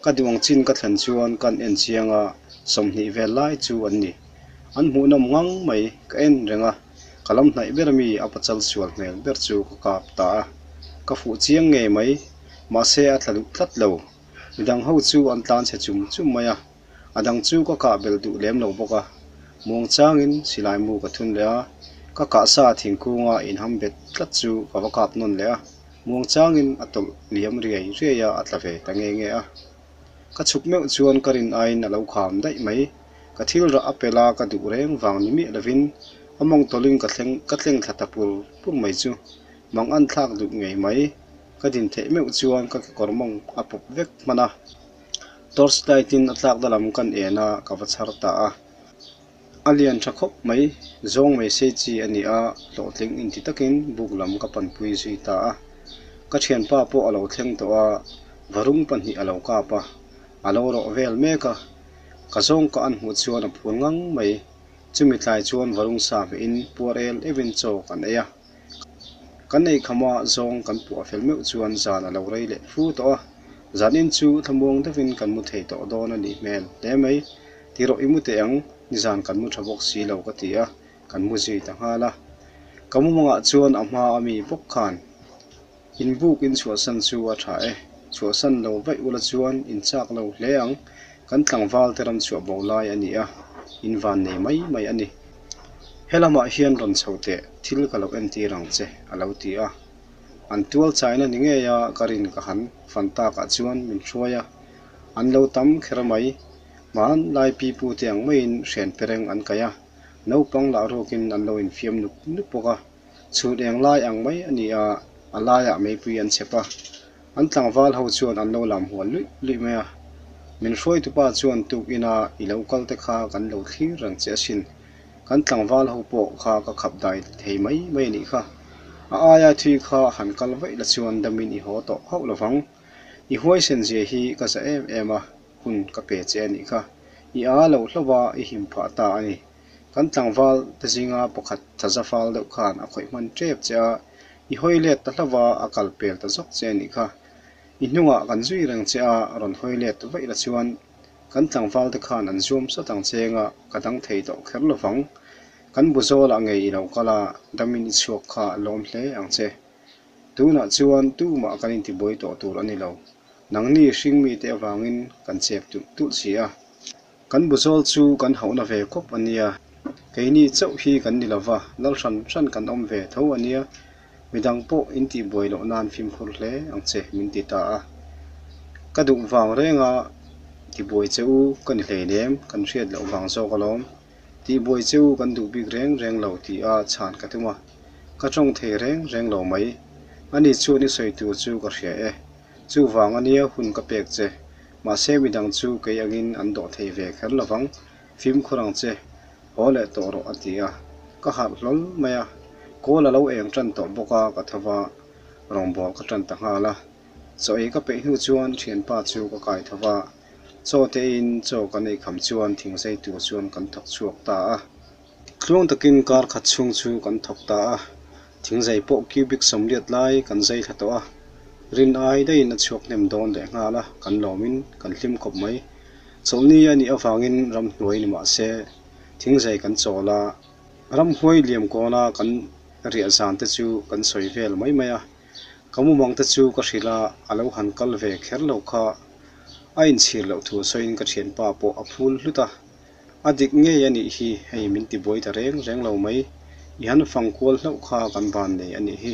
Ka duh ang chin ka thlen chuan kan en chiang a, 20 vel lai chu an ni. An hmuhnawm ngang mai, ka en reng a, ka lam hnaih ber ami a pachal sual hmel ber chu ka kap ta a. Ka fuh chiang ngei mai, mahse a tla duh tlat lo. Midang ho chu an tlan chhe chum chum mai a, a dang chu ka kah belh duh lem lo bawk a. Muang changin silai mu ka thun leh a, ka kah sa thingkunga inham bet tlat chu ka va kap nawn leh a. Muang changin a tawlh liam riai riai a, a tla ve ta nge nge a. Ka chhuk meuh chuan ka rin aiin a lo kham daih mai. Ka thil rah a pel a, ka duh reng vang ni miah lovin a mawng tawlhin ka thleng ka tleng thla ta pur pur mai chu mang an thlak duh ngei mai. Ka din theih meuh chuan ka kekawr mawng a pawp vek hman a. Torch light in a tlakna lam kan en a, ka va chhar ta a. A lian tha khawp mai, zawng mai sei chi a ni a, hlawhtling inti takin buk lam ka panpui zui ta a. Ka thianpa pawh a lo thleng tawh a, varung pahnih a lo kap a, a lo rawh vel mek a. Ka zawng ka an hmuh chuan a phur ngang mai. Chumi tlai chuan varung sa hmehin puar el euhin chaw kan ei a. Kan ei khama zawng kan puah fel meuh chuan zan a lo rei leh fu tawh a, zanin chu thlamuang deuhin kan mu thei tawh dawn a nih hmel hle mai. Ti rawh i mu teh ang, nizan kan mu tha bawk si lo ka ti a, kan mu zui ta nghal a. Ka mumangah chuan a hma a mi bawk khan in buk in chhuahsan chu a tha e, chhuahsan lo vaih ula chuan in chak lo hle ang, kan tlangval te ram chhuah bo lai a ni a, in van nei mai mai a ni. He lamah hian rawn chho teh thil ka lo entir ang che a lo ti a. An tual chaina ni ngei a ka rin ka han fan takah chuan min hruai a, an lo tam kher mai. Hmanlai pipu te ang maiin hrian pereng an kaih a, naupang lah ruakin an lo infiam nup nup bawk a. Chhut eng lai ang mai a ni a, a laiah meipui an chep a. An tlangval ho chuan an lo lam hual luih luih mai a. Min hruaitupa chuan tuk ina i lo kal te kha kan lo thlir reng che asin. Kan tlangval ho pawh kha ka khap dai thei mai mai a nih kha. A aia thui kha han kal vaih la chuan damin i haw tawh hauh lovang. I huaisen zia hi ka za em em a. hun ka pe che a nih kha. I a loh hlauh a, i him phah ta a ni. Kan tlangval te zinga pakhat thaza fal deuh khan a khawih hman tep che a, i hawi let ta hlauh a, a kal pel ta zawk che a nih kha. I hnungah kan zui reng che a, rawn hawi let vaih la chuan kan tlangval te khan an zuam sawt ang che nga ka dang thei tawh kher lo vang. Kan bu zawlah ngei i lo kal a, damin i chhuak kha lawm hle ang che. Tunah chuan tumah kan intibuai tawh tur a ni lo. Nangni hring mite avangin kan chep tulh tulh si a. Kan buzawl chu kan hauhna ve khawp a nia. Keini chauh hi kan ni lova, lal hran hran kan awm ve tho a nia. Midang pawh in tihbuai loh nan fimkhur hle ang che min ti ta a. Ka duh vang renga tibuai che u ka ni hleinem, kan hriat loh vang zawk alawm. Tihbuai che u kan duh bik reng reng lo tih a chhan ka tum a, ka tawng thei reng reng lo mai. Ani chuan i sawi tur chu ka hria e. Chuvang ania hun ka pek che. Mahse midang chu kei angin an dawh thei ve kher lovang, fimkhur ang che, haw leh tawh rawh a ti a. Ka harh hlawl mai a, kawl a lo eng tan tawh bawk a ka tho va, rawngbâwl ka tan ta nghal a. Chaw ei ka peih hnu chuan thianpa chu ka kai tho va, chaw te in chaw kan ei kham chuan thingzei tur chuan kan thawk chhuak ta a. Tluang takin kar khat chhung chu kan thawk ta a, thingzei pawh cubic 80 lai kan zai thla tawh a, rin ai daihin a chhuak hnem dawn leh nghal a, kan lawmin kan hlim khawp mai. Chawlhni a nih avangin ramhnuai ni mah se thingzei kan chawl a, ramhuai liam kawna kan riah zan te chu kan sawi vel mai mai a, ka mumang te chu ka hrilh a, a lo han kal ve kher lo kha a inchhir loh thu sawiin ka thianpa pawh a phul hlut a. A dik ngei a nih hi, hei min ti buai ta reng reng lo mai. I han fang kual hlauh kha kan van nei a nih hi.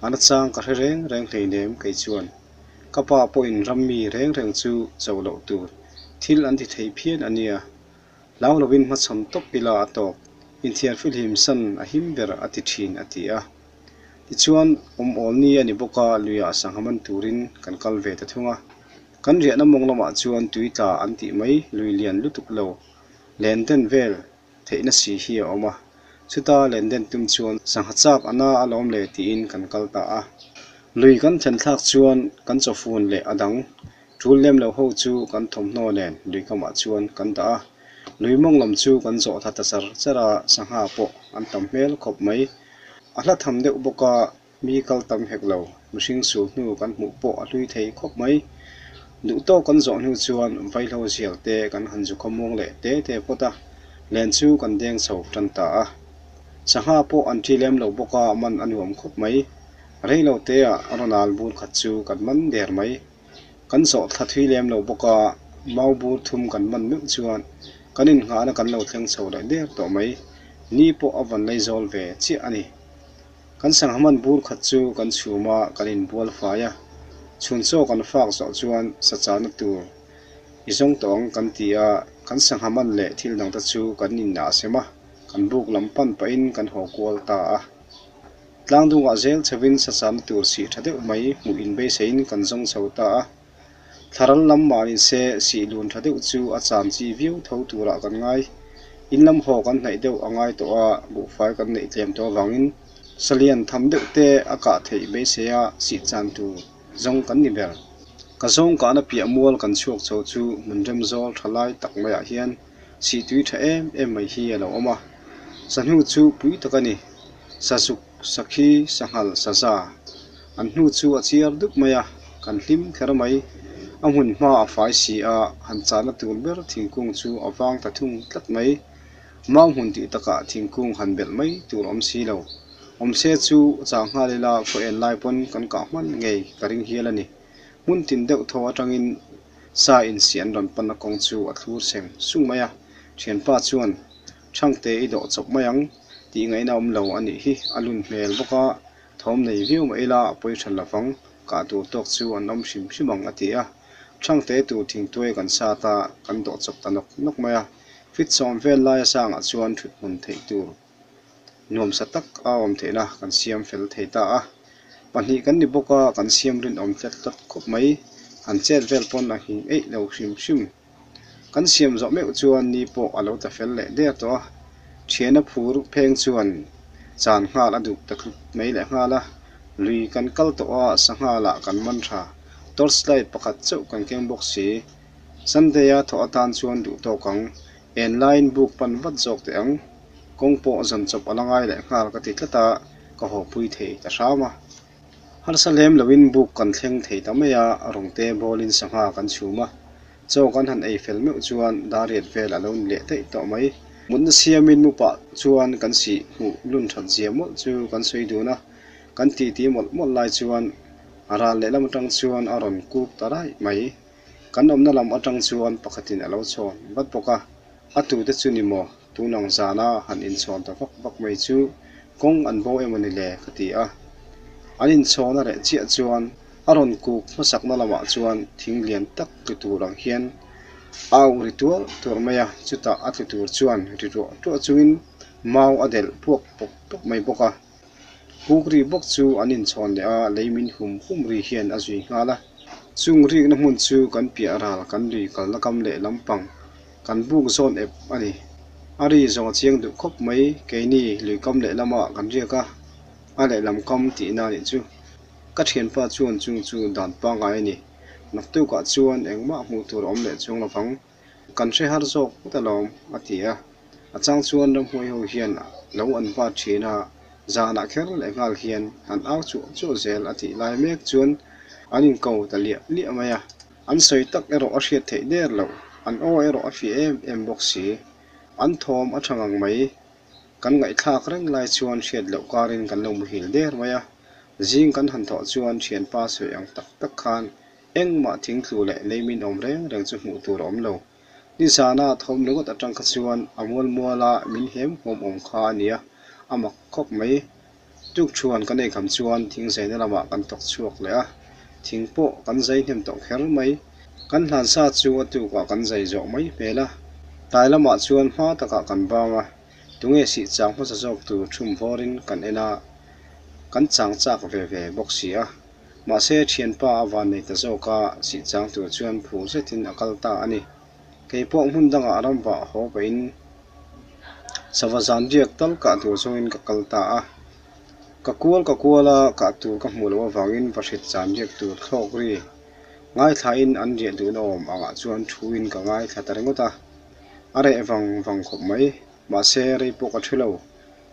A nachang ka hre reng reng hleinem kei chuan. Ka pa pawhin ram mi reng reng chu cho loh tur thil an ti thei phian a nia. Hlau lovin hmachhawn tawp ila a tawk. Inthiarfilhim san a him ber a ti thin a ti a. Tichuan awm awl ni a ni bawk a, luiah sangha man turin kan kal ve ta thung a. Kan riahna mawng lamah chuan tui tla an tih mai lui lian lutuk lo len den vel theihna si hi a awm a, chuta len den tum chuan sangha chak a na alawm le tiin kan kal ta a. Lui kan thlen thlak chuan kan chawfun leh a dang tul lem lo ho chu kan thawmhnaw nen lui kamah chuan kan dah a, lui mawng lam chu kan zawh thla ta char char a, sangha pawh an tam hmel khawp mai. A hla tham deuh bawk a. Mi kal tam hek lo, mihring sul hnu kan hmuh pawh a hlui thei khawp mai. Duh tawk kan zawh hnu chuan vaihlo zial te kan han zu khawmuang leh te te phawt a, len chu kan deng chho tan ta a. Sangha pawh an ṭi lem lo bawk a, man a nuam khawp mai. Rei lo teah Ronald bur khat chu kan man der mai. Kan zawh thla thui lem lo bawk a, mau bur thum kan man meuh chuan kan innghahna kan lo thleng chho leh der tawh mai. Ni pawh a van lei zawl ve chiah a ni. Kan sangha man bur khat chu kan chhum a, kan inbual fai a. Chhun chaw kan fak zawh chuan sa chahna tur i zawng tawh ang kan ti a, kan sangha man leh thil dangte chu kan inah sem a, kan buk lam pan pahin kan haw kual ta a. Tlangdungah zel chhovin sa chahna tur sih tha deuh mai hmuh inbeiseiin kan zawng chho ta a. Thlaral lam mah ni se sih lun tha deuh chu a chan chi viau tho turah kan ngai. In lam haw kan hnaih deuh a ngai tawh a, buhfai kan neih tlem tawh avangin salian tham deuh te a kah theih beiseia sih chan tur zawng kan ni ber. Ka zawng kahna piah mual kan chhuak chho chu hmun rem zawl tha lai tak maiah hian sih tui tha em em mai hi a lo awm a. Sahnu chu pui tak a ni. Sazuk, sakhi, sanghal, saza an hnu chu a chiar dup mai a, kan hlim kher mai. A hmun hma a fai si a, han chahna tur ber thingkung chu a vang ta thung tlat mai. Mau hmun tih takah thingkung han belh mai tur awm si lo. Awm se chu chah nghal ila khaw en lai pawn kan kah hman ngei ka ring hial a ni. Hmun tin deuh thaw atangin sa insi an rawn panna kawng chu a thlur seng sung mai a, thianpa chuan Thangte i dawh chawp mai ang tih ngaihna awm lo a nih hi a lun hmel bawk a, thawm nei viau mah ila a pawi tha lovang, kah tur tawk chu an awm hrim hrim ang a ti a. Thangte tur thingtuai kan sat a, kan dawh chawp ta nawk nawk mai a, fit sawm vel laia sangah chuan thut hmun theih tur nuamsa tak a awm theihna kan siam fel thei ta a. Pahnih kan ni bawk a, kan siam rinawm tlat tlat khawp mai, han chet vel pawn a hing eih lo hrim hrim. Kan siam zawh meuh chuan ni pawh a lo ta fel leh der tawh a, thiana phur pheng chuan chan nghal a duk ta tlut mai leh nghal a, lui kan kal tawh a, sangha lah kan man tha, torch light pakhat chauh kan keng bawk si. Sunday a thawh atan chuan duh tawk ang, en laiin buk pan vat zawk teh ang, kawng pawh zan chawp a la ngai leh nghal ka ti tlat a, ka haw pui thei ta hram a. Harsa lem loin buk kan thleng thei ta mai a, rawngte bawlin sangha kan chhum a, chaw kan han ei fel meuh chuan dariat vel a lo ni leh daih tawh mai. Mutna siamin mu pah chuan kan sih hmuh lun that zia mawlh chu kan sawi dun a, kan titi mawlh mawlh lai chuan a ral lehlam atang chuan a rawn kuk ta raih mai. Kan awmna lam atang chuan pakhatin a lo chhawn vat bawk a, a tute chu ni maw? Tun ang zana han inchhawn ta vak vak mai chu kawng an bo emaw ni le ka ti a. An inchhawn a reh chiah chuan a rawn kuk hmasakna lamah chuan thing lian tak tlu tur ang hian a auh ri tuar tuar mai a, chutah a tlu tur chuan ri ruah ruah chungin mau a delh puak pawp pawp mai bawk a. Kuk ri bawk chu an inchhawn leh a, lei min hum hum ri hian a zui nghal a. Chung rikna hmun chu kan piah ral kan lui kalna kam leh lampang kan buk zawn ep a ni. A ri zawng a chiang duh khawp mai, keini lui kam leh lama kan riak a, a lehlam kam tihna a nih chu. Ka thianpa chuan chung chu dan pangngai a ni. Naktukah chuan engmah hmuh tur a awm leh chuang lovang. Kan hre har zawk ngawt alawm, a ti a. A chang chuan ramhmuai ho hian lo an va thin a, zanah kher leh nghal hian an au chuah chuah zel a tih lai mek chuan an inko ta liah liah mai a. An sawi tak erawh a hriat theih der loh, an aw erawh a fiah em em bawk si. An thawm a tha ngang mai. Kan ngaihthlak reng lai chuan hriat loh karin kan lo muhil der mai a. Zing kan han thawh chuan thianpa sawi ang tak tak khan Engmah thingtlu leh leimin awm reng reng chu hmuh tur a awm lo. Nizana thawm ringawt atang kha chuan a mual muala min hem huam awm kha a nia, a mak khawp mai. Tukṭhuan kan eikham chuan thing zaina lamah kan thawk chhuak leh a, thing pawh kan zai hnem tawh kher mai. Kan hlan sa chu a tukah kan zai zawh mai hmel a, tlai lamah chuan hma takah kan bang a, tunge sih chang hmasa zawk tur ṭhum vawrin kan en a, kan chang chak ve ve bawk si a. Mahse, thianpa a van nei ta zawk a, sih chang tur chuan phur zetin a kal ta a ni. Kei pawh hmun dangah ram vah haw pahin sava zan riak tal kah tur zawngin ka kal ta a. Ka kual ka kual a, kah tur ka hmuh loh avangin va hrit zan riak tur thlawk ri ngaithlain an riah duhna awm angah chuan thuin ka ngaithla ta ringawt a. A reh vang vang khawp mai. Mahse, rei pawh ka thu lo.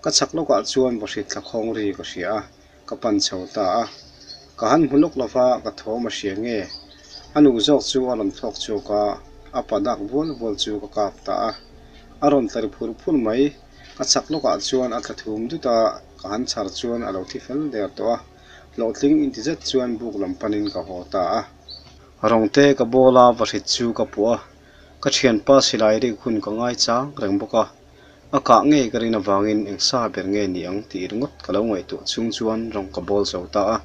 Ka chhak lawkah chuan va hrit thla khawng ri ka hria a. Ka pan chho ta a, ka han hmu lawk lova ka thawm a hria nge? A nu zawk chu a rawn thlawk chhuak a, a pa dak vual vual chu ka kap ta a. A rawn tla ri phur phur mai. Ka chhak lawkah chuan a tla thum dut a, ka han chhar chuan a lo thi fel der tawh a. Hlawhtling inti zet chuan buk lam panin ka haw ta a. Rawngte ka bawl a, vahrit chu ka puah a. Ka thianpa silai rik hun ka ngai chang reng bawk a. A kah ngei ka rin avangin eng sa ber nge ni ang tih ringawt ka lo ngaihtuah chhung chuan rawng ka bawl zo ta a.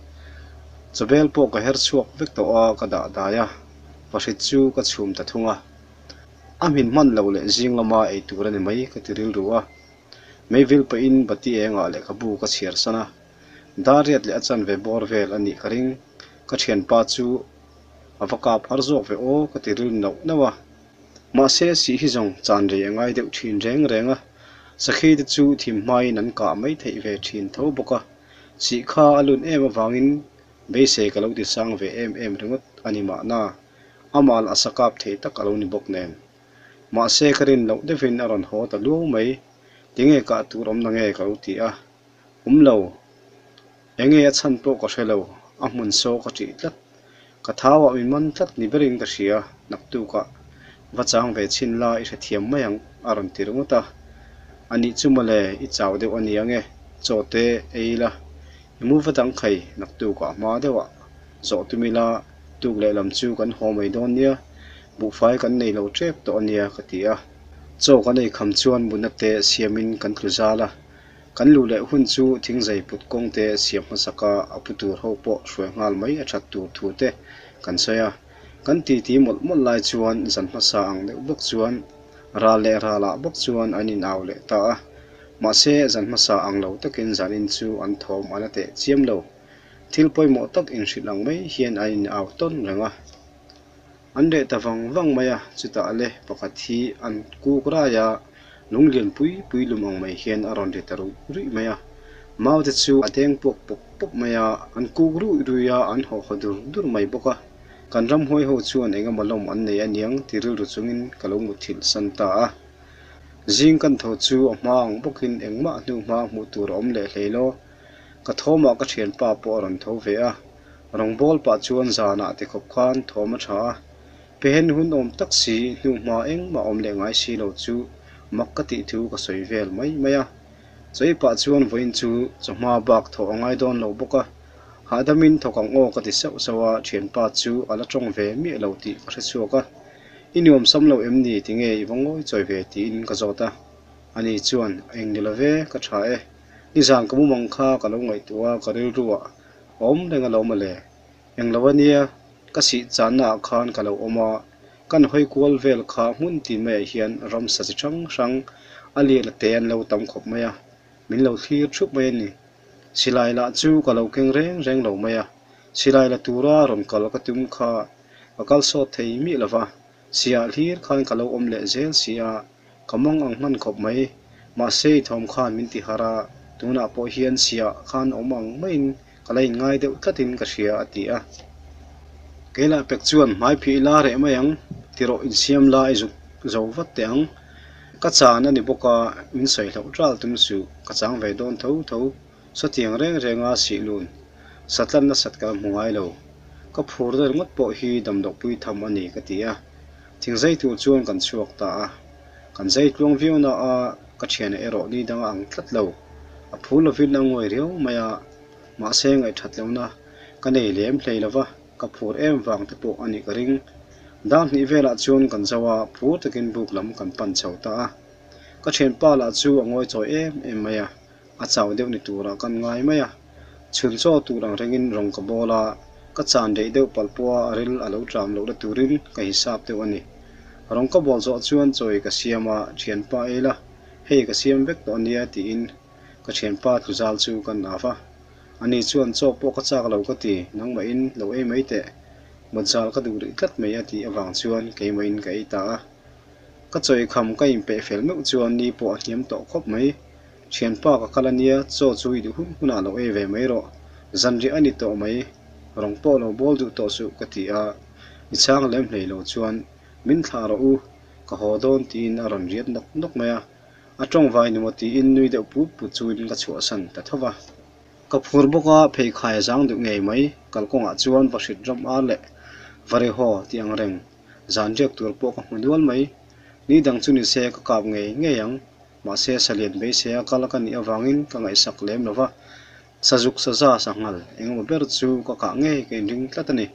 Chawbel pawh ka her chhuak vek tawh a, ka dah dai a, vahrit chu ka chhum ta thung a. A hmin hman loh leh zing lama ei tur a ni mai ka ti rilru a. Meivil pahin bati engah lehkhabu ka chhiar san a, Dariat leh a chanve bawr vel a nih ka ring. Ka thianpa chu a va kap har zawk ve aw ka ti rilru nauh nauh a. Mahse sih hi zawng chan rei a ngai deuh thin reng reng a, sakhi te chu thim hmain an kah mai theih ve thin tho bawk a, sih kha a lun em avangin beisei ka lo ti sang ve em em ringawt a ni mahna, amah lah sa kap thei tak a lo ni bawk nen. Mahse ka rin loh deuhin a rawn haw ta luau mai, tinge kah tur awm na nge ka lo ti a, awm lo. Enge a chhan pawh ka hre lo, a hmun saw ka ṭih tlat. Ka thauah min man tlat ni berin ka hria, naktukah va chang ve chhin la i hrethiam mai ang a rawn ti ringawt a. A nih chu mawle, i chau deuh a nia nge, chaw te ei ila, i mu va dang khai, naktukah hma deuhah zawh tum ila, tuk lehlam chu kan haw mai dawn nia, buhfai kan nei lo ṭep tawh a nia ka ti a. Chaw kan ei kham chuan mutna te siamin kan tlu zal a. Kan luh leh hun chu thingzai put kawng te siam hmasak a, a pu tur ho pawh hruai nghal mai a that tur thu te kan sawi a. Kan titi mawlh mawlh lai chuan zan hmasa ang deuh bawk chuan ral leh ralah bawk chuan an in au leh ta a. Mahse zan hmasa ang lo takin zanin chu an thawm a la teh chiam lo. Thil pawimawh tak inhrilh ang mai hian an in au tawn reng a. An reh ta vang vang mai a, chutah le pakhat hi an kuk rai a, lung lian pui pui lum ang mai hian a rawn ri ta ruih ruih mai a. Mau te chu a deng puak pawp pawp mai a, an kuk ruih ruih a, an haw haw dur dur mai bawk a. Kan ramhuai ho chuan eng emaw lawm an nei aniang ti rilru chungin ka lo muthilh san ta a. Zing kan tho chu a hma ang bawkin engmah hnuhma hmuh tur a awm leh hlei lo. Ka thawmah ka thianpa pawh a rawn tho ve a. Rawngbâwl pah chuan zanah ti khawp khan thawm a tha a, pehen hun awm tak si hnuhma engmah awm leh ngai si lo chu mak ka tih thu ka sawi vel mai mai a. Chawi pah chuan vawiin chu chawhma bak thawh a ngai dawn lo bawk a, hahdamin thawk ang aw ka ti sauh sauh a, thianpa chu a la tawng ve miah lo tih ka hre chhuak a. I nuam sam lo em ni tinge i va ngawi chawi ve tiin ka zawt a. Ani chuan, Eng ni lo ve, ka tha e. Nizan ka mumang kha ka lo ngaihtuah a, ka rilruah Awm reng a lo mawle. Englo a nia, ka sih channa ah khan ka lo awm a, kan hawi kual vel kha hmun tin maiah hian ramsa chi hrang hrang a lian a te an lo tam khawp mai a, min lo thlir thup mai a ni. Silai lah chu ka lo keng reng reng lo mai a, silai la tura rawn kal ka tum kha ka kal sawt thei miah lova, siah hlir khan ka lo awm leh zel si a, Ka mang ang hman khawp mai. Mahse i thawm khan min ti harh a, tunah pawh hian siah khan awm ang maiin ka la inngai deuh tlatin ka hria a ti a. Keilah pek chuan hmai phih ila reh mai ang, tirawh insiam la i zuk zo vat teh ang. Ka chan a ni bawk a, min sawi hlauh ral tum suh, ka chang ve dawn tho tho. Sawtiang reng renga sih lun, satlan nasat ka la hmu ngai lo. Ka phur na ringawt pawh hi damdawhpui tham a ni ka ti a. Thingzai tur chuan kan chhuak ta a. Kan zai tluang viau na a, ka thiana erawh ni dang a ang tlat lo. A phur lovin a ngawi riau mai a, mahse ngaihthat lohna ka nei lem hlei lo va, ka phur em vang te pawh a nih ka ring. Dar hnih velah chuan kan zo a, phur takin buk lam kan pan chho ta a. Ka thianpa lah chu a ngawi chawi em em mai a. A chau deuh ni turah kan ngai mai a, chhun chaw tur ang rengin rawng ka bawl a, ka chan reih deuh palh pawha a ril a lo tram loh la turin ka hisap deuh a ni. Rawng ka bawl zawh chuan chawi ka siam a, thianpa ei la, hei ka siam vek tawh ania tiin ka thianpa tluzal chu kan av a. Ani chuan chaw pawh ka chak lo ka ti, nangmahin lo ei mai teh, mawtzal ka duh rih tlat mai a tih avang chuan keimahin ka ei ta a. Ka chawi kham ka inpeih fel meuh chuan ni pawh a hniam tawh khawp mai. Thianpa ka kal a nia, chaw chu i duh hun hunah lo ei ve mai rawh. Zanriah a ni tawh mai, rawng pawh lo bawl duh tawh suh ka ti a, i chhang lem hlei lo chuan min thlah rawh u, ka haw dawn tiin a rawn riat nawk nawk mai a, a tawngvai ni maw tiin nui deuh put put chuin ka chhuahsan ta tho va. Ka phur bawk a, pheikhai a zang duh ngei mai, kalkawngah chuan vahrit ram ar leh Varehaw tih ang reng, zan riak tur pawh ka hmu nual mai. Ni dang chu nise ka kap ngei ngei ang. Mahse salian beisei a kal ka nih avangin ka ngaihsak lem lo va, sazuk saza sanghal engemaw ber chu ka kah ngei ka inring tlat a ni.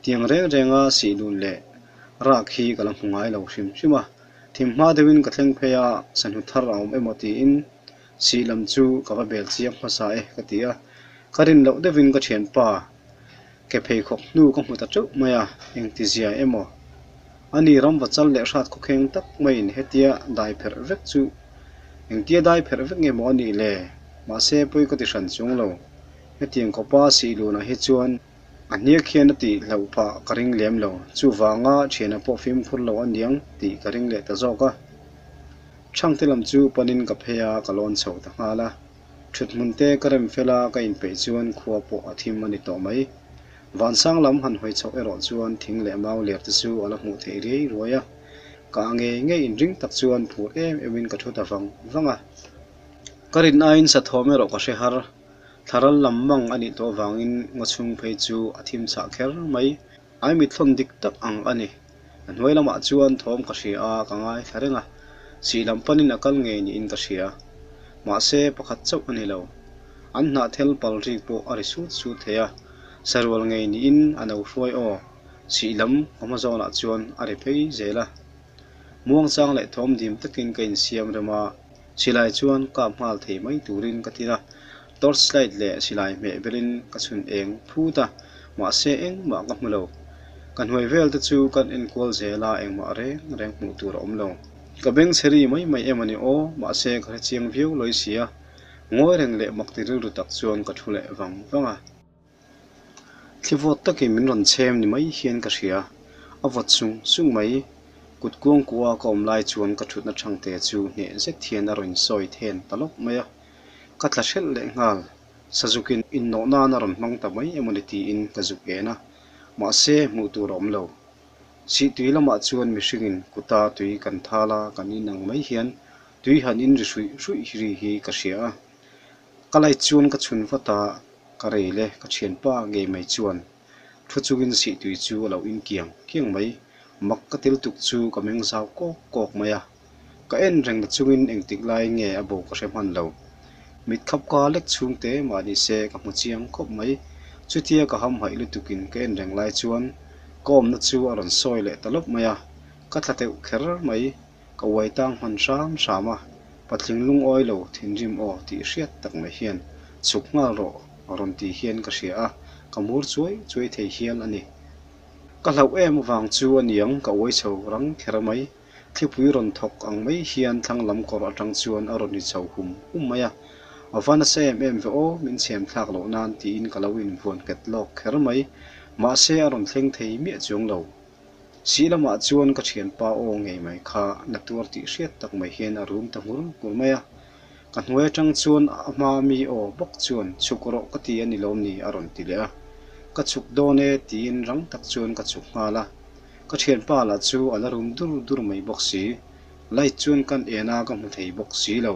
Tiang reng renga sihlun leh rak hi ka la hmu ngai lo hrim hrim a. Thim hma deuhin ka thleng phei a, sahnu thar a awm emaw tiin sih lam chu ka va bel chiang hmasa e ka ti a. Ka rin loh deuhin ka thianpa ke pheikhawk hnu ka hmu ta teuh mai a, engtizia emaw a ni ramva chal leh hrat khawkheng tak maiin hetia dai pherh vek chu engtia dai pherh vek nge maw a nih le? Mahse pawi ka ti hran chuang lo. Hetiang khawpa sihlunah hi chuan A hniak hian a tih hlauh phah ka ring lem lo, chuvanga thiana pawh fimkhur lo a niang tih ka ring leh ta zawk a. Chhangte lam chu panin ka phei a, ka lawn chho ta nghal a. Thuthmun te ka rem fel a, ka inpeih chuan khua pawh a thim a ni tawh mai. Vansang lam han hawi chhoh erawh chuan thing leh mau ler te chu a la hmuh theih riai ruai a. Ka a ngei ngei inring tak chuan phur em emin ka thu ta vang vang a. Ka rin aiin sathawm erawh ka hre har. Thlaral lam mang a nih tawh avangin ngaw chhung phei chu a thim chhah kher mai. Ai mithlawn dik tak ang a ni. A hnuai lamah chuan thawm ka hria a, ka ngaithla reng a. Sih lam panin a kal ngei niin ka hria. Mahse, pakhat chauh a ni lo. An hnahthel pal rik pawh a ri sut sut thei a. Sarual ngei niin a no hruai aw. Sih lam ka hma zawnah chuan a ri phei zel a. Muangchang leh thawm dim takin ka insiam rem a. Silai chuan kap nghal thei mai turin ka tin a, torch light leh silai hmeh belin ka chhun eng phut a, mahse engmah ka hmu lo. Ka hnuai vel te chu kan enkual zel a, engmah reng reng hmuh tur a awm lo. Ka beng chhe ri mai mai em a ni aw, mahse ka hrechiang viau lawi si a, ngawi reng leh makti rilru tak chuan ka thu leh vang vang a. Thli vawt takin min rawn chhem ni mai hian ka hria. A vawt sung sung mai. Kut kuang kuah ka awm lai chuan ka thutna thangte chu hneh zet hian a rawn sawi then ta lawk mai a. Ka tla hrelh leh nghal. Sazukin innawh nan a rawn hmang ta mai emawni tiin ka zuk en a. Mahse, hmuh tur a awm lo. Sihtui lamah chuan mihringin kuta tui kan thal a kan in ang mai hian tui han in ri hruih hruih ri hi ka hria a. Ka light chuan ka chhun vat a, ka rei le ka thianpa ngei mai chuan thu chungin sihtui chu a lo in kiang kiang mai. Mak ka til tuk chu ka meng zau kawk kawk mai a, ka en reng na chungin engtik lai nge a bo ka hre hman lo. Mit khap ka lek chhung te mah ni se ka hmu chiang khawp mai. Chutia ka hamhaih lutukin ka en reng lai chuan ka awmna chu a rawn sawi leh ta lawp mai a, ka tla teuh kher mai. Ka uai tang hman hram hram a, patling lungawi lo thinrim aw tih hriat tak mai hian chhuk nghal rawh rawn ti hian ka hria a, ka mur chuai chuai thei hial a ni. Ka hlauh em avang chu a niang ka uai chho rang kher mai. Thlipui rawn thawk ang mai hian thlang lam kawr atang chuan a rawn ri chho hum hum mai a, a va nasa em em ve aw, min chhem thlak loh nan tiin ka lo invuan nghet lawk kher mai. Mahse a rawn thleng thei miah chuang lo. Sih lamah chuan ka thianpa aw ngei mai kha na tuar tih hriat tak mai hian a rum ta nghur nghur mai a. Ka hnuai atang chuan a hma mi aw bawk chuan chhuk rawh ka ti a ni lawm ni a rawn ti leh a. Ka chhuk dawn e tiin rang tak chuan ka chhuk nghal a. Ka thianpa lah chu a la rum dur dur mai bawk si. Light chuan kan en a ka hmu thei bawk si lo.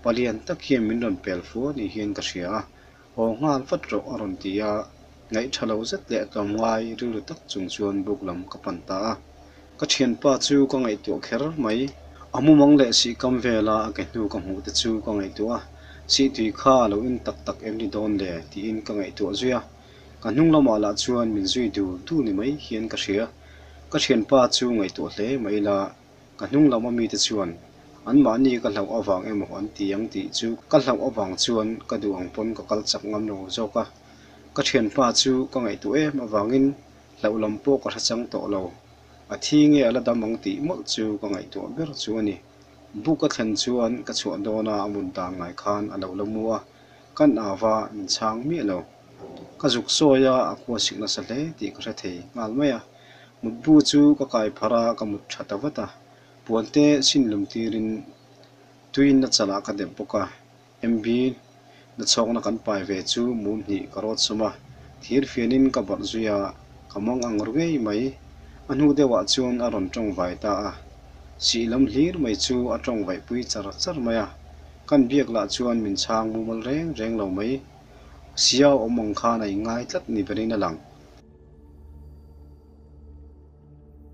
Palian tak hian min rawn pel fua ni hian ka hria a. Haw nghal vat rawh a rawn ti a, ngaih tha lo zet leh tlawmngai rilru tak chung chuan buk lam ka pan ta a. Ka thianpa chu ka ngaihtuah kher mai. A mumang leh sihkam vela a ke hnu ka hmuh te chu ka ngaihtuah a, sihtui kha a lo in tak tak em ni dawn le tiin ka ngaihtuah zui a. Ka hnung lamah lah chuan min zui dul dul ni mai hian ka hria. Ka thianpa chu ngaihtuah hle mai ila Ka hnung lam a mite chuan anmahni ka hlauh avang emaw an ti ang tih chu ka hlauh avang chuan ka duh ang pawn ka kal chak ngam lo zawk a. Ka thianpa chu ka ngaihtuah em avangin hlauh lam pawh ka hre chang tawh lo. A thi nge a la dam ang tih mawlh chu ka ngaihtuah ber chu a ni. Buk a thlen chuan ka chhuah dawna a mut dan ngai khan a lo la mu a, kan ava min chhang miah lo. Ka zuk sawi a, a khua sik nasa hle tih ka hre thei nghal mai a. Mutbu chu ka kai pharh a, ka mut tha ta vat a. Puante sin lum tirin tuiin a chalah ka dep bawk a. MB nachhawkna kan pai ve chu mum hnih ka rawt sawm a, thir fianin ka barh zui a, ka mang ang ru ngei mai. A hnu deuhah chuan a rawn tawng vai ta a. Sih lam hlir mai chu a tawng vaihpui char char mai a. Kan biak lah chuan min chhang mumal reng reng lo mai. Sia awm ang khan a inngai tlat ni berin a lang.